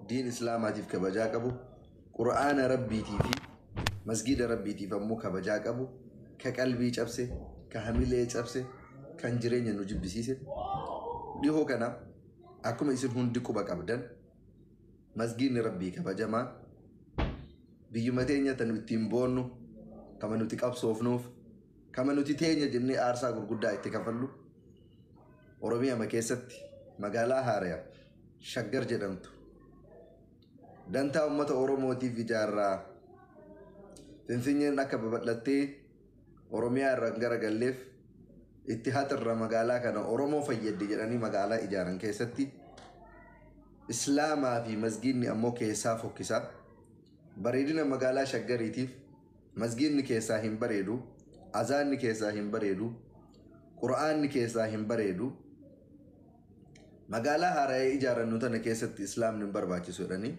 Diin Islaamaatiif kabajaa qabu, Qur'aana Rabbiitii fi masgiida Rabbiitiif ammoo kabajaa qabu, ka qalbii cabse, ka hamilee cabse, kan jireenya nu jibbisiise. Dhihoo kana akkuma isin hundi quba qabdan masgiidni Rabbii kabajamaa biyyuma teenya tan ittiin boonnu, kama nuti qabsoofnuuf, kama nuti teenya jennee aarsaa gurguddaa itti kafallu, Oromiyaa keessatti magaalaa Haaraya Shaggar jedhamtu dantaa uummata Oromootiif ijaarraa Finfinneen akka babal'attee Oromiyaa irra hin garagalleef itti haxirra magaalaa kana Oromoo fayyadde jedhanii magaalaa ijaaran keessatti Islaamaa fi masgiidni ammoo keessaa fokkisaa. Bareedina magaalaa Shaggariitiif masgiidni keessaa hin bareedu, azaanni keessaa hin bareedu, Qur'aanni keessaa hin bareedu. Magaalaa haara'ee ijaarannu tana keessatti Islaamni hin barbaachisu jedhanii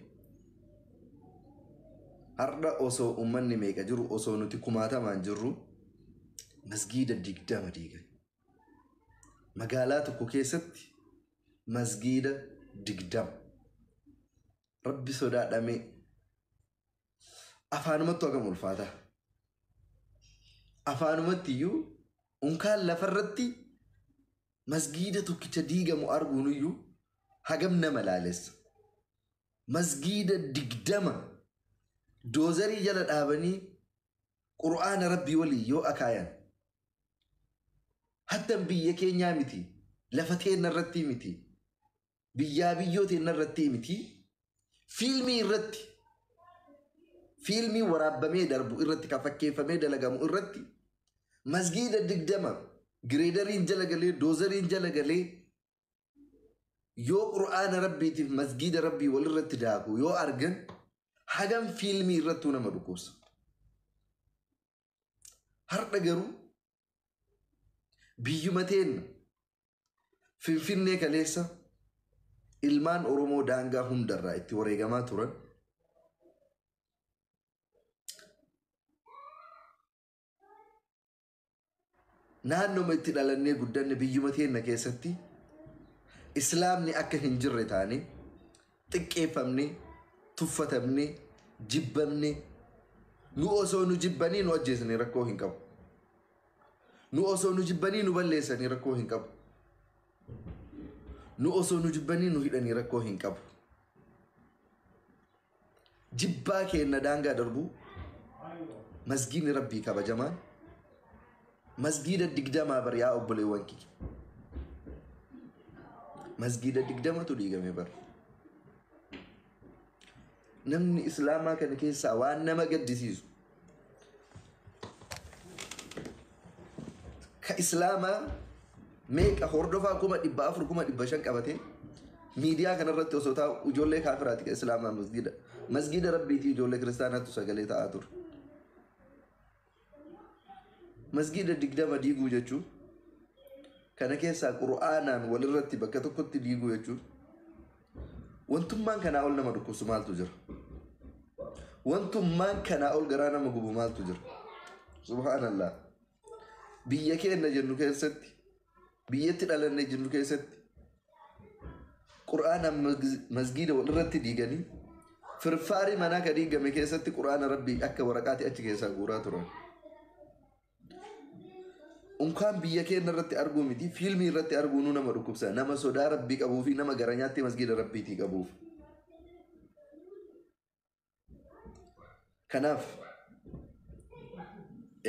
har'a osoo uummanni meeqa jiru, osoo nuti kumaatamaan jirru masgiida 20 diigan. Magaalaa tokko keessatti masgiida 20. Rabbi sodaadhamee afaanumatti hagam ulfaata. Afaanumatti iyyuu unkaan lafarratti masgiida tokkicha diigamu arguun iyyuu hagam nama laalessa. Masgiida 20 doozarii jala dhaabanii Qur'aana Rabbii walii yoo akaayan, hattan biyya keenyaa miti, lafa teenna irratti miti, biyyaa biyyoo teenna irratti miti, fiilmii irratti, fiilmii waraabbamee darbu irratti, kan fakkeeffamee dalagamu irratti masgiida 20 gireedariin jala galee, doozariin jala galee yoo Qur'aana Rabbiitiif masgiida Rabbii walirratti daaku yoo argan hagam fiilmii irrattuu nama dhukkubsa. Har'a garuu biyyuma teenna Finfinnee kaleessa ilmaan Oromoo daangaa hundarraa itti wareegamaa turan naannoma itti dhalannee guddanne biyyuma teenna keessatti Islaamni akka hin jirre taane, xiqqeeffamne, tuffatamne, jibbamne. Nu osoo nu jibbanii nu ajjeesanii rakkoo hin qabu. Nu osoo nu jibbanii nu balleessanii rakkoo hin qabu. Nu osoo nu jibbanii nu hidhanii rakkoo hin qabu. Jibbaa keenna daangaa darbu masgiidni Rabbii kabajamaan masgiida 20 bar yaa obboleewwan kiyya. Masgiida 20tu diigame bar. Namni Islaamaa kana keessaa waan nama gaddisiisu. Ka Islaamaa meeqa hordofaa 400,000 500,000 qabatee miidiyaa kanarratti osoo taa'u ijoollee kaafiraati ka Islaamaa masgiida Rabbiitii ijoollee kiristaanaatu sagalee ta'aa ture. Masgiida 20 diiguu jechuun kana keessaa Qur'aanaan walirratti bakka tokkotti diiguu jechuun wantummaan kanaa ol nama dhukkubsu maaltu jira? Wantummaan kanaa ol garaa nama gubu maaltu jira? Subhaanallah. Biyya keenya jennu keessatti, biyyatti dhalanne jennu keessatti Qur'aanaan masgiida walirratti diiganii firfaarii manaa ka diigame keessatti Qur'aana Rabbii akka waraqaatti achi keessaa guuraa turan. Unkaan biyya keenya irratti arguu miti, fiilmii irratti arguu nu nama dhukkubsa. Nama sodaa Rabbii qabuu fi nama gara nyaatti masgiida Rabbiitii qabuuf. Kanaaf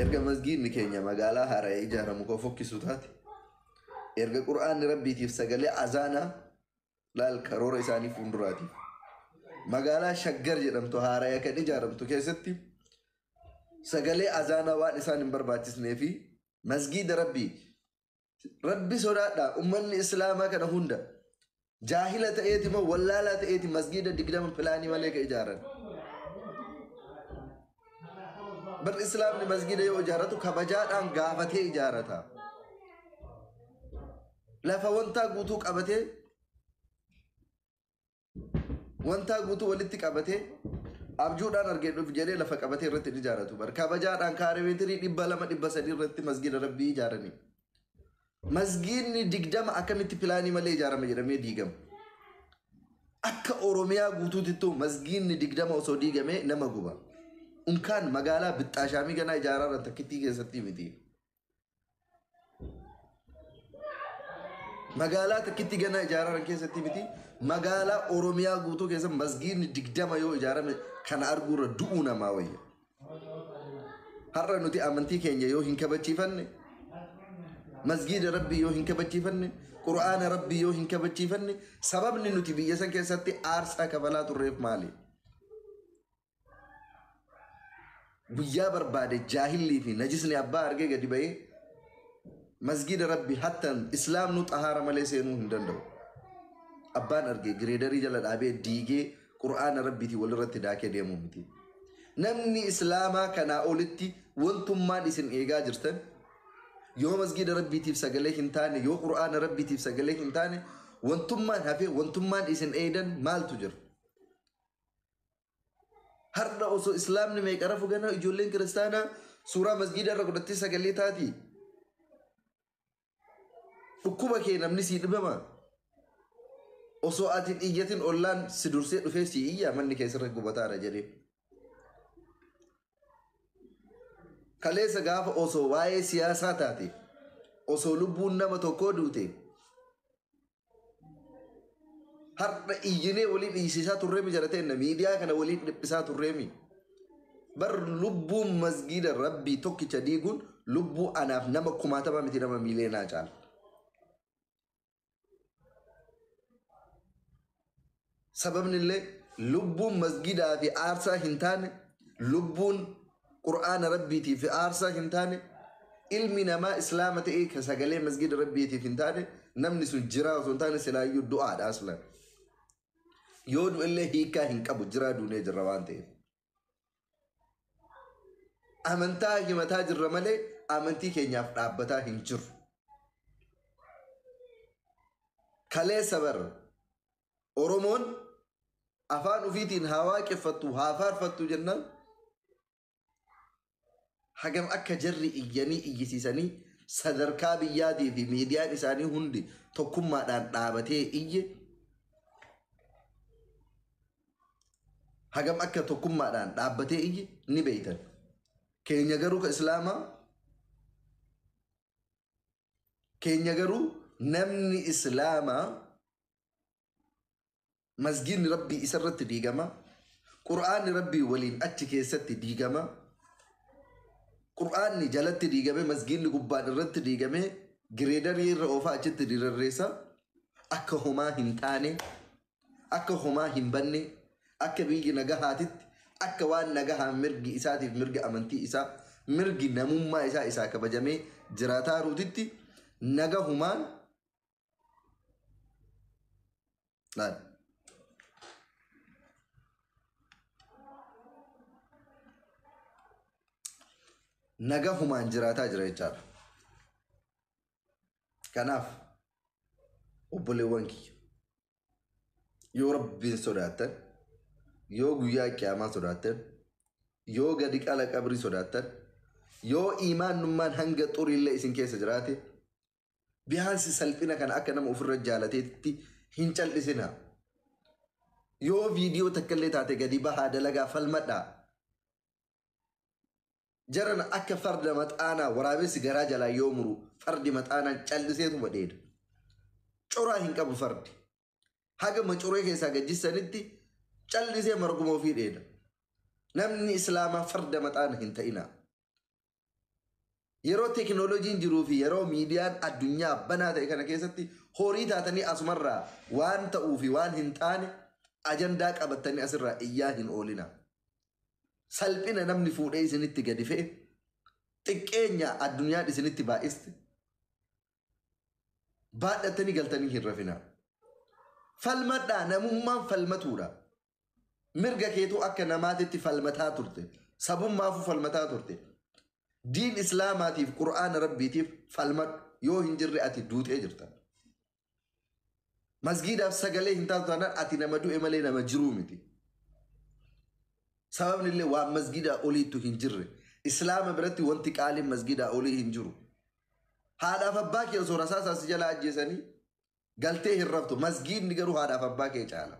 erga masgiidni keenya magaalaa Haaraya ijaaramu koo fokkisu taate, erga Qur'aanni Rabbiitiif sagalee azaanaa laal karoora isaanii fuulduraatiif magaalaa Shaggar jedhamtu Haaraya kan ijaaramtu keessatti sagalee azaanaa waan isaan hin barbaachisnee fi masgiida Rabbii Rabbi sodaadha. Ummanni Islaamaa kana hunda jaahila ta'eeti moo wallaalaa ta'eeti masgiida 20 pilaanii malee ka ijaaran. Bar Islaamni masgiida yoo ijaaratu kabajaadhaan gaafatee ijaarata. Lafa wantaa guutuu qabatee, wantaa guutuu walitti qabatee, abjuudhaan argee dhufu jedhee lafa qabatee irratti hin ijaaratu. Bar kabajaadhaan kaaree meetirii 200 300 irratti masgiida Rabbii ijaaranii. Masgiidni 20 akkamitti pilaanii malee ijaarame jedhamee diigama. Akka Oromiyaa guutuutittuu masgiidni 20 osoo diigamee nama guba. Unkaan magaalaa Bixxaashaamii ganaa ijaaraa takkittii keessatti miti. Magaalaa takkitti ganaa ijaaraa keessatti miti. Magaalaa Oromiyaa guutuu keessa masgiidni 20 yoo ijaarame kana arguurra du'uu namaa wayya. Har'a nuti amantii keenya yoo hin kabachiifanne, masgiida Rabbii yoo hin kabachiifanne, Qur'aana Rabbii yoo hin kabachiifanne, sababni nuti biyya san keessatti aarsaa kafalaa turreef maali? Guyyaa barbaade jaahillii fi najisni abbaa argee gadi ba'ee masgiida Rabbii hattan islaamnu xahaara malee seenuu hin danda'u. Abbaan argee gireedarii jala dhaabee diigee Qur'aana Rabbiitii walirratti daakee deemuu miti. Namni islaamaa kanaa olitti wantummaan isin eegaa jirtan yoo masgiida Rabbiitiif sagalee hin taane, yoo Qur'aana Rabbiitiif sagalee hin taane, wantummaan hafee wantummaan isin eedan maaltu jira? Har'a osoo islaamni meeqa rafu gana ijoolleen kiristaanaa suuraa masgiida irra godhattee sagalee taati. Dhukkuba kee namni sii dhibama. Osoo ati hin iyyatin ollaan si dursee dhufee si iyya manni keessarra gubataara jedhee. Kaleessa gaafa osoo waa'ee siyaasaa taate, osoo lubbuun nama tokkoo duute, har'a iyyinee waliin dhiisisaa turreemi jalateenya miidiyaa kana waliin dhiphisaa turreemi. Bar lubbuun masgiida Rabbii tokkicha diiguun lubbuu anaaf nama kumaatama miti nama miiliyoonaa caala. Sababni illee lubbuun masgiidaa fi aarsaa hin taane, lubbuun Qur'aana Rabbiitii fi aarsaa hin taane, ilmi namaa islaama ta'ee ka sagalee masgiida Rabbiitiif hin taane, namni sun jiraa osoo hin taane silaayyuu du'aadha aslan. Yoo du'ellee hiikaa hin qabu jiraa duunee jirra waan ta'eef. Amantaa himataa jirra malee amantii keenyaaf dhaabbataa hin jiru. Kaleessa bar Oromoon afaan ofiitiin haa waaqeffattu haa faarfattu jennaan hagam akka jarri iyyanii iyyisiisanii sadarkaa biyyaatii fi miidiyaan isaanii hundi tokkummaadhaan dhaabatee iyye hagam akka tokkummaadhaan dhaabbatee iyye ni beeytan. Keenya garuu ka islaamaa keenya garuu namni islaamaa masgiidni Rabbii isarratti diigama, Qur'aanni Rabbii waliin achi keessatti diigama, Qur'aanni jalatti diigame masgiidni gubbaan irratti diigame gireedarii irra oofaa achitti dirarreessa akka homaa hin taane, akka homaa hin banne, akka biyyi nagahaatitti, akka waan nagahaan mirgi isaatiif mirgi amantii isaa, mirgi namummaa isaa isaa kabajamee jiraataa ruutitti nagahumaan laal. Nagahumaan jiraataa jira jechaadha. Kanaaf obboleewwan kiyya yoo Rabbiin sodaattan, yoo guyyaa qiyaamaa sodaattan, yoo gadi qala qabrii sodaattan, yoo imaannummaan hanga xuriillee isin keessa jiraate, bihaansi salphina kana akka nama ofirra jaalateetti hin cal'isina. Yoo viidiyoo takkallee taate gadi bahaa dalagaa falmadhaa. Jaran akka farda maxaanaa waraabessi garaa jalaa yoo muru fardi maxaanaan calliseetuma dheeda. Coraa hin qabu fardi. Haga macoree keessaa gajjissanitti callisee marguma ofii dheeda. Namni islaamaa farda maxaana hin ta'ina. Yeroo teekinooloojiin jiruu fi yeroo miidiyaan addunyaa banaa ta'e kana keessatti horii taatanii asumarraa waan ta'uu fi waan hin taane ajandaa qabattanii asirraa iyyaa hin oolina. Salphina namni fuudhee isinitti gadi fe'e, xiqqeenya addunyaan isinitti baay'iste, baadhattanii galtanii hin rafinaa. Falmadhaa, namummaan falmatuudha. Mirga keetuu akka namaatitti falmataa turte. Sabummaafuu falmataa turte. Diin islaamaatiif Qur'aana Rabbiitiif falmadhu. Yoo hin jirre ati duutee jirta. Masgiidaaf sagalee hin taatu taanaan ati nama du'e malee nama jiruu miti. Sababni illee waan masgiidaa oliittu hin jirre. Islaama biratti wanti qaaliin masgiidaa olii hin jiru. Haadhaaf abbaa kee osoo rasaasaa si jalaa ajjeesanii galtee hin raftu. Masgiidni garuu haadhaaf abbaa kee caala.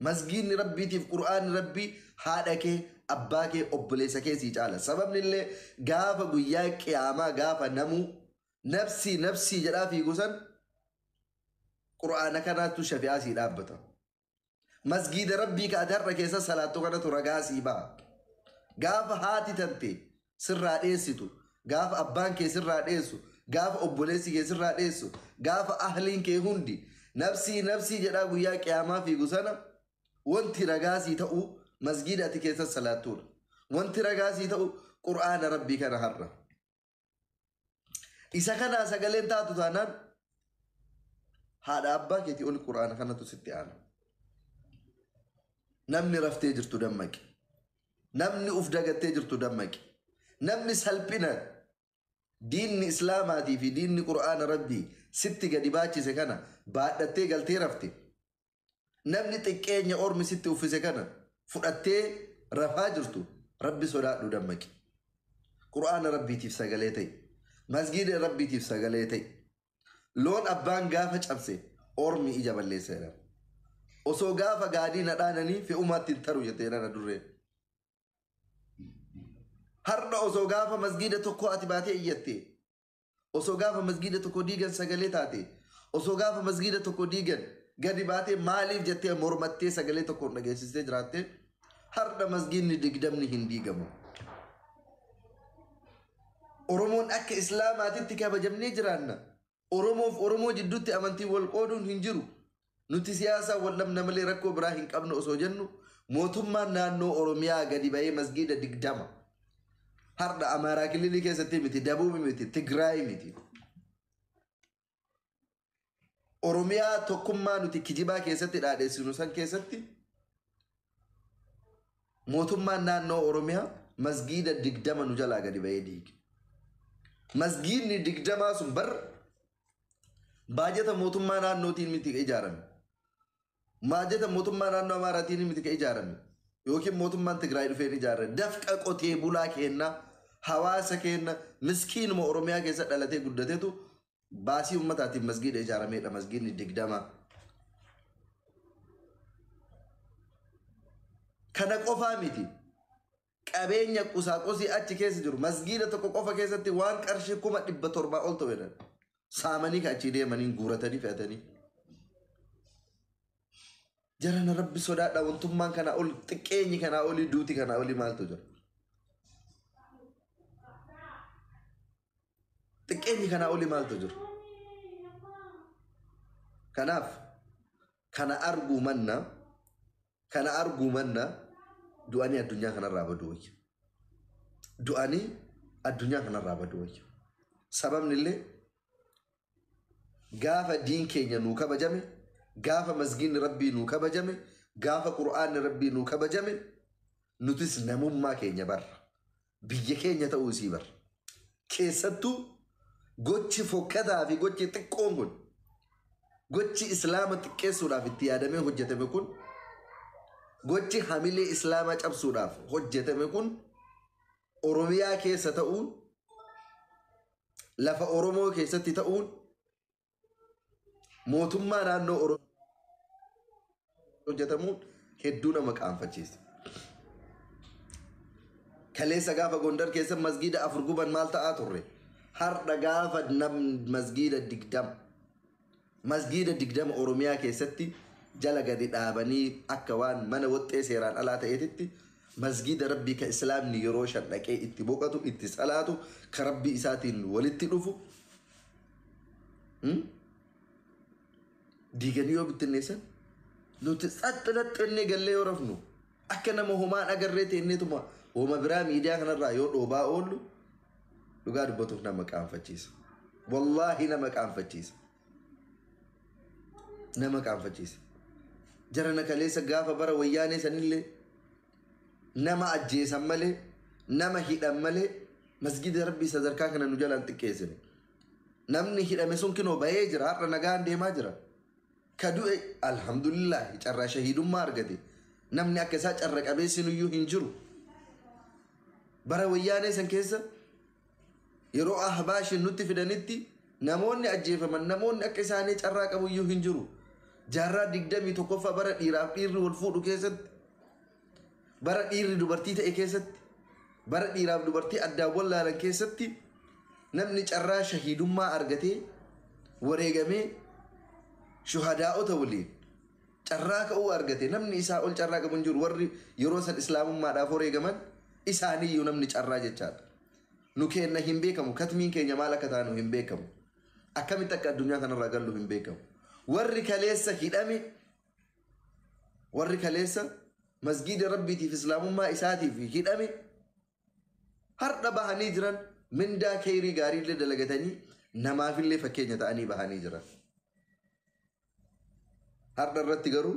Masgiidni Rabbiitiif Qur'aanni Rabbii haadha kee, abbaa kee, obboleessa kee sii caala. Sababni illee gaafa guyyaa qiyaamaa gaafa namuu nafsii nafsii jedhaa fiigu san Qur'aana kanaattu shafi'aa sii dhaabbata. Masgiida Rabbii ka ati har'a keessa salaattu kanatu ragaa sii ba'a. Gaafa haati tante sirraa dheessitu, gaafa abbaan kee sirraa dheessu, gaafa obboleessi kee sirraa dheessu, gaafa ahliin kee hundi nafsii nafsii jedhaa guyyaa qiyaamaa fiigu sana wanti ragaa sii ta'u masgiida ati keessa salaattuudha. Wanti ragaa sii ta'u Qur'aana Rabbii kana har'a. Isa kanaa sagaleen taatu taanaan haadha abbaa keetii oli Qur'aana kanatu sitti aana. Namni raftee jirtu dammaqi. Namni uf dagattee jirtu dammaqi. Namni salphina diinni Islaamaatii fi diinni Qur'aana Rabbii sitti gadi baachise kana baadhattee galtee rafte. Namni xiqqeenya ormi sitti uffise kana fudhattee rafaa jirtu Rabbi sodaadhu dammaqi. Qur'aana Rabbiitiif sagalee ta'i. Masgiida Rabbiitiif sagalee ta'i. Loon abbaan gaafa cabse ormi ija balleessa jedhama. Osoo gaafa gaadii na dhaananii fe'umaatti hin taru jettee nana durreen. Har'a osoo gaafa masgiida tokko ati baatee iyyatte, osoo gaafa masgiida tokko diigan sagalee taate, osoo gaafa masgiida tokko diigan gadi baatee maaliif jettee mormattee sagalee tokko dhageessistee jiraatte, har'a masgiidni 20 hin diigamu. Oromoon akka Islaamaatitti kabajamnee jiraanna. Oromoof Oromoo jidduutti amantii wal qooduun hin jiru. Nuti siyaasaa wal dhabna malee rakkoo biraa hin qabnu osoo jennu mootummaan naannoo Oromiyaa gadi ba'ee masgiida 20. Har'a Amaaraa Kililii keessatti miti, Dabuubi miti, Tigraay miti. Oromiyaa tokkummaa nuti kijibaa keessatti dhaadheessinu san keessatti mootummaan naannoo Oromiyaa masgiida 20 nu jalaa gadi ba'ee diige. Masgiidni 20 sun bar baajata mootummaa naannootiin miti ka ijaarame. Baajata mootummaa naannoo Amaaraatiin miti ka ijaarame. Yookiin mootummaan Tigraay dhufeen ijaarame. Dafqa qotee bulaa keenna, hawaasa keenna, miskiinuma Oromiyaa keessa dhalatee guddatetu baasii uummataatiin masgiida ijaaramedha. Masgiidni 20. Kana qofaa miti. Qabeenya qusaaqusii achi keessa jiru masgiida tokko qofa keessatti waan qarshii 700,000 ol ta'u jedhan. Saamanii ka achii deemanii guuratanii fe'atanii. Jarana Rabbi sodaadha wantummaan kanaa ol xiqqeenyi kanaa olii duuti kanaa olii maaltu jira? Xiqqeenyi kanaa olii maaltu jira? Kanaaf kana arguu manna du'anii addunyaa kanarraa baduu wayya. Du'anii addunyaa kanarraa baduu wayya. Sababni illee gaafa diin keenya nuu kabajame, gaafa masgiinni Rabbii nuu kabajame, gaafa Qur'aanni Rabbii nuu kabajame, nutis namummaa keenya barra. Biyya keenya ta'uu isii barra. Keessattuu gochi fokkataa fi gochi xiqqoon kun, gochi Islaama xiqqeessuudhaaf itti yaadamee hojjetame kun, gochi hamilee Islaamaa cabsuudhaaf hojjetame kun Oromiyaa keessa ta'uun, lafa Oromoo keessatti ta'uun, mootummaa naannoo Oromoo hojjetamuun hedduu nama qaanfachiisa. Kaleessa gaafa Gondar keessa masgiida 4 guban maal ta'aa turre? Har'a gaafa masgiida 20. Masgiida 20 Oromiyaa keessatti jala gadi dhaabanii akka waan mana woxxee seeraan alaa ta'eetitti masgiida Rabbii ka Islaamni yeroo 5 dhaqee itti boqotu, itti salaatu, ka Rabbii isaatiin walitti dhufu. Diiganii yoo bittinneessan nuti tsaxxilaxxennee gallee yoo rafnu akka nama homaan agarree teenneetuma homa biraa miidiyaa kanarraa yoo dhoobaa oollu dhugaa dubbatuuf nama qaanfachiisa. Wallaahi nama qaanfachiisa. Nama qaanfachiisa. Jarana kaleessa gaafa bara wayyaanee sanillee nama ajjeesan malee nama hidhan malee masgiida Rabbii sadarkaa kana nu jalaan xiqqeessine. Namni hidhame sun kinoo bahee jira, har'a nagaan deemaa jira. Ka du'e alhamdulillah carraa shahiidummaa argate. Namni akka isaa carra qabeessinuyyuu hin jiru. Bara wayyaanee san keessa yeroo ahbaashin nutti fidanitti namoonni ajjeefaman, namoonni akka isaanii carraa qabuyyuu hin jiru. Jaarraa 21ffaa bara dhiiraaf dhiirri wal fuudhu keessatti, bara dhiirri dubartii ta'e keessatti, bara dhiiraaf dubartii addaan wallaalan keessatti namni carraa shahiidummaa argatee wareegamee shuhadaa'ota waliin carraa ka'uu argate, namni isaa ol carraa qabu hin jiru. Warri yeroo san islaamummaadhaaf wareegaman isaaniiyyuu namni carraa jechaadha. Nu keenna hin beekamu, katmiin keenya maal akka taanu hin beekamu, akkamitti akka addunyaa kanarraa gallu hin beekamu. Warri kaleessa hidhame, warri kaleessa masgiida rabbiitiif islaamummaa isaatiif hidhame har'a bahanii jiran, mindaa keeyrii gaariillee dalagatanii namaafillee fakkeenya ta'anii bahanii jiran. Har'a irratti garuu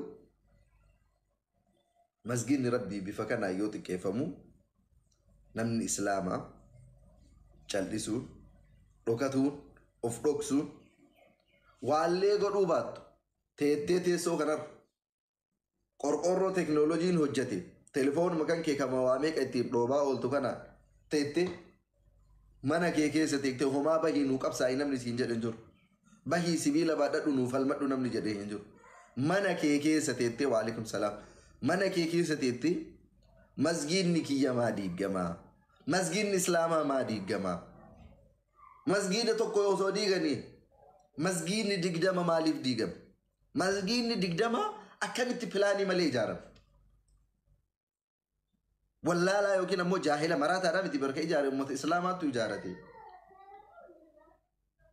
masgiidni rabbii bifa kanaan yoo xiqqeeffamu namni islaamaa cal'isuun, dhokatuun, of dhoksuun, waallee godhuu baattu teettee teessoo kanarra qorqorroo teknooloojiin hojjete telefoonuma kan kee kama waa meeqa ittiin dhoobaa ooltu kana teettee mana kee keessa teettee homaa bahii nuu qabsaa'ii namni siin jedhe hin jiru. Bahii sibiila baadhadhu nuu falmadhu namni jedhe hin jiru. Mana kee keessa teettee, waalaikum salaam. Mana kee keessa teettee masgiidni kiyya maa diigamaa? Masgiidni islaamaa maa diigamaa? Masgiida tokko osoo diiganii masgiidni 20 maaliif diigame? Masgiidni 20 akkamitti pilaanii malee ijaarame? Wallaalaa yookiin ammoo jaahila maraataadhaa miti barka ijaare, uummata islaamaattu ijaarate.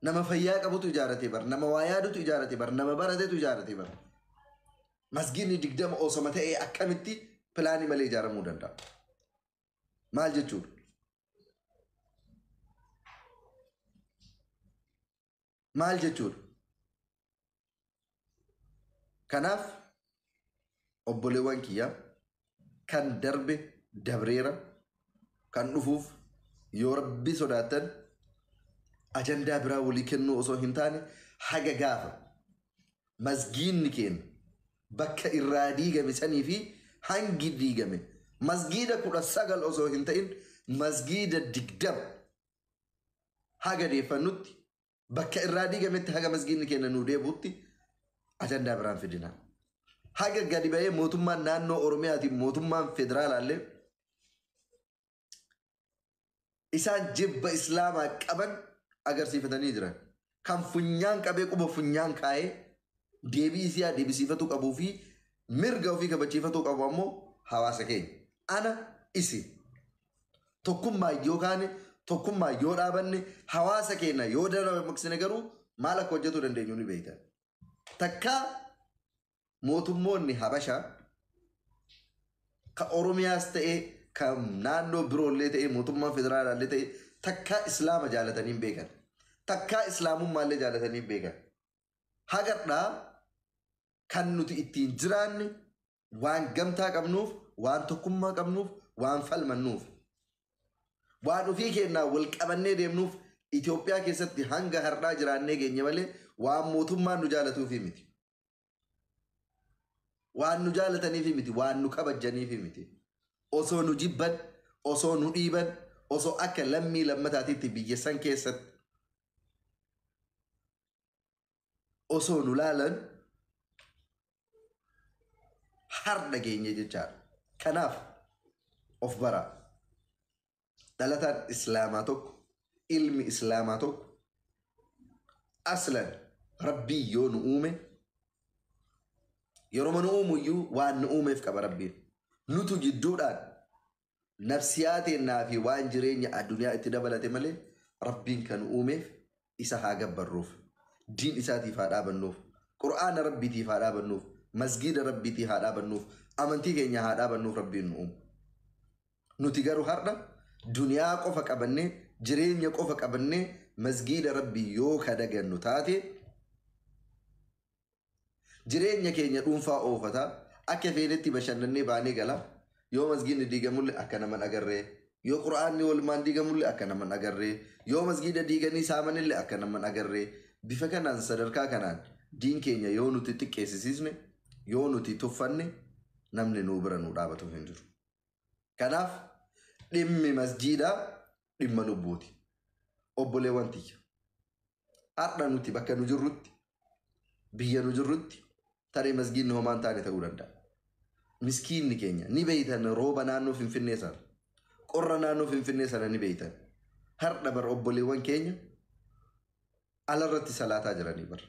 Nama fayyaa qabutu ijaarate bar, nama waa yaadutu ijaarate bar, nama baratetu ijaarate bar. Masgiidni 20 osoma ta'ee akkamitti pilaanii malee ijaaramuu danda'a? Maal jechuudha? Maal jechuudha? Kanaaf obboleewwan kiyya, kan darbe dabreera, kan dhufuuf yoo rabbi sodaattan ajandaa biraa walii kennuu osoo hin taane haga gaafa masgiidni keenya bakka irraa diigame sanii fi hangi diigame masgiida 19 osoo hin ta'in masgiida 20 haga deeffannutti, bakka irraa diigametti haga masgiidni keenya nuu deebi'utti ajandaa biraan fidina. Haga gadi ba'ee mootummaan naannoo Oromiyaatiin mootummaan federaalaallee isaan jibba islaamaa qaban agarsiifatanii jiran. Kan funyaan qabee quba funyaan kaa'ee deebii isaa deebisiifatuu qabuu fi mirga ofii kabachiifatuu qabu ammoo hawaasa keenya. Ana isin. Tokkummaa yoo kaane, tokkummaa yoo dhaabanne, hawaasa keenya yoo dammaqsine garuu maal akka hojjetuu dandeenyu ni beektan. Takkaa mootummoonni Habashaa ka Oromiyaas ta'ee kan naannoo biroollee ta'ee mootummaan federaalaallee ta'ee takkaa islaama jaalatanii hin beekan. Takkaa islaamummaallee jaalatanii hin beekan. Hagadhaa kan nuti ittiin jiraanne waan gamtaa qabnuuf, waan tokkummaa qabnuuf, waan falmannuuf. Waan ofii keenyaa wal qabannee deemnuuf Itoophiyaa keessatti hanga har'aa jiraannee geenye malee waan mootummaan nu jaalatuufi miti. Waan nu jaalataniifi miti, waan nu kabajaniifi miti. Osoo nu jibban, osoo nu dhiiban, osoo akka lammii lammataatiitti biyya san keessatti osoo nu laalan har'a geenye jechaadha. Kanaaf of baraa. Dhalataan islaamaa tokko, ilmi islaamaa tokko aslan rabbii yoo nu uume, yeroo nu uumuyyuu waan nu uumeef qaba rabbiin. Nutu jidduudhaan nafsiyaa teennaa fi waan jireenya addunyaa itti dabalate malee rabbiin kan uumeef isa haa gabbarruuf, diin isaatiif haa dhaabannuuf, qur'aana rabbiitiif haa dhaabannuuf, masgiida rabbiitiif haa dhaabannuuf, amantii keenya haa dhaabannuuf rabbiin nu uume. Nuti garuu har'a duniyaa qofa qabannee, jireenya qofa qabannee masgiida rabbii yoo kadagannu taate jireenya keenya dhuunfaa oofataa akka feenetti bashannannee baanee gala. Yoo masgiidni diigamullee akka naman agarree, yoo qura'aanni walumaan diigamullee akka naman agarree, yoo masgiida diiganii saamanillee akka naman agarree, bifa kanaan sadarkaa kanaan diin keenya yoo nuti xiqqeessisiisne, yoo nuti tuffanne, namni nuu bira nuu dhaabatu hin jiru. Kanaaf dhimmi masjiidaa dhimma lubbuuti. Obboleewwan tiyya. Har'a nuti bakka nu jirrutti, biyya nu jirrutti, Tarii masgiidni homaan taane ta'uu danda'a. Miskiinni keenya ni beeytan, rooba naannoo Finfinnee sana, qorra naannoo Finfinnee sana ni beeytan. Har'a bar obboleewwan keenya alarratti salaataa jiranii bar.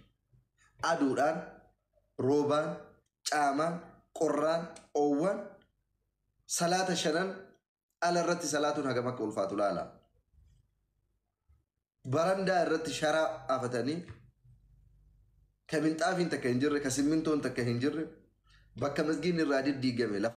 Aduudhaan, roobaan, caamaan, qorraan, oowwan salaata shanan alarratti salaatuun hagam akka ulfaatu laala. Barandaa irratti sharaa afatanii, ka minxaafiin takka hin jirre, ka simmintoon takka hin jirre, bakka masgiidni irraa diddiigame lafa.